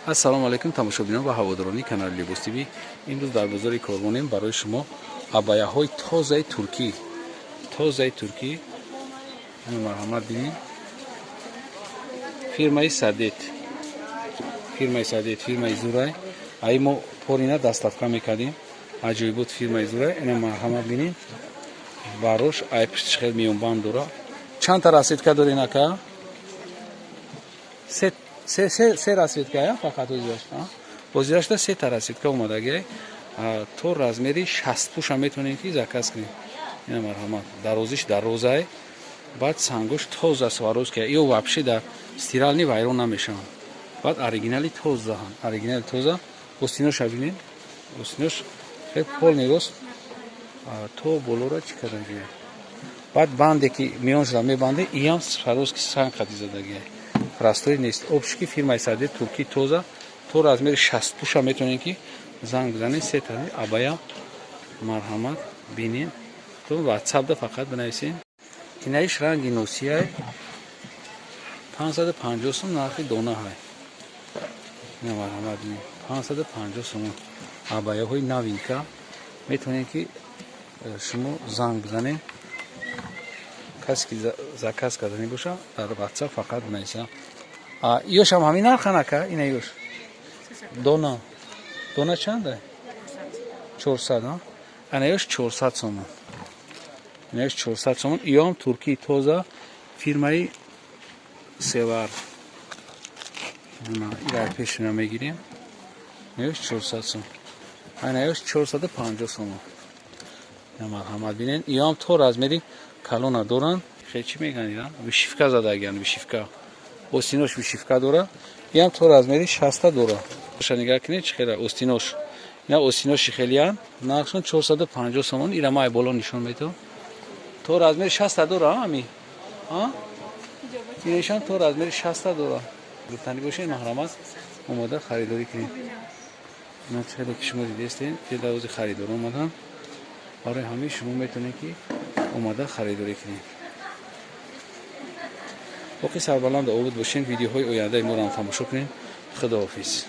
Ассалому алайкум, тамошобинон ва ҳаводорони канали Либос ТВ. Имрӯз дар бозори Корвонем. Барои шумо абаяҳои тозаи туркӣ, тозаи туркӣ, марҳамат, бинед. Фирмаи Садет, фирмаи Садет, фирмаи зурай. Ай мо порина доставка мекардем, аҷоибот, фирмаи зурай. Ина, марҳамат, бинед. Барош ай пуштиш хел миёнбанд дора. Чандта расцветка дорен, ака? Се расцветка я фақат ҳозирашда, сета расцветка омадаги. То размери 60 пуша метавонем ки заказ кунем. Ина, марҳамат, дарозиш дарозай, баъд сангош тоза, Сваровски. Ё вообще дар стиральный вайрон намешаванд. Баъд оригинали тозаанд, оригинали тоза. Остиноша бинед, остинош хел полный рост то болора чӣ кардан. Баъд банде ки миёншуда мебанде, иам Сваровски санг қади задагия, простой нест. Общики фирмаи Саде, турки, тоза, то размери 60 пуша метавонем ки занг бизанед. Сета абая, марҳамат, бинед. То ватсапда фақат бинависед. Инаиш ранги носияй, 550 сум нархи дона ҳай. Ина, марҳамат, бинед, 550 сум абаяҳои новинка. Метавонем ки шумо занг бизанед. Касе ки заказ карданӣ боша, дар ватсап фақат бинависа. Ёшам ҳамин нархан, ака? Ина ёш дона, дона чанда? 400. Ана ёш 400 сомон, ина ёш 400 сомон. Иём туркии тоза, фирмаи Севар. Ира пешина мегирем. Ёш 400 сом, ана ёш 450 сомон. Марҳамат, бинед. Иём то размери калона доранд. Хел чӣ мегӯянд, вышивка задагиян, вышивка, остинош вышивка дора. Иам то размери 60 дора. Нигаҳ кунед, чӣ хела остинош, ина остиноши хелиян. Нархшон 450 сомон. Ира май боло нишон метавон. То размери 60 дора ами, инешан то размери 60 дора. Гуфтанӣ бошед, марҳамат, омода харидорӣ кунед. Ина хеле ки шумо дидестед, тедаози харидор омадан. Барои ҳамин шумо метавонед ки омада харидорӣ кунед. Боқӣ сарбаланду обод бошед. Видеоҳои ояндаи моро ҳам тамошо кунед. Худоҳофиз.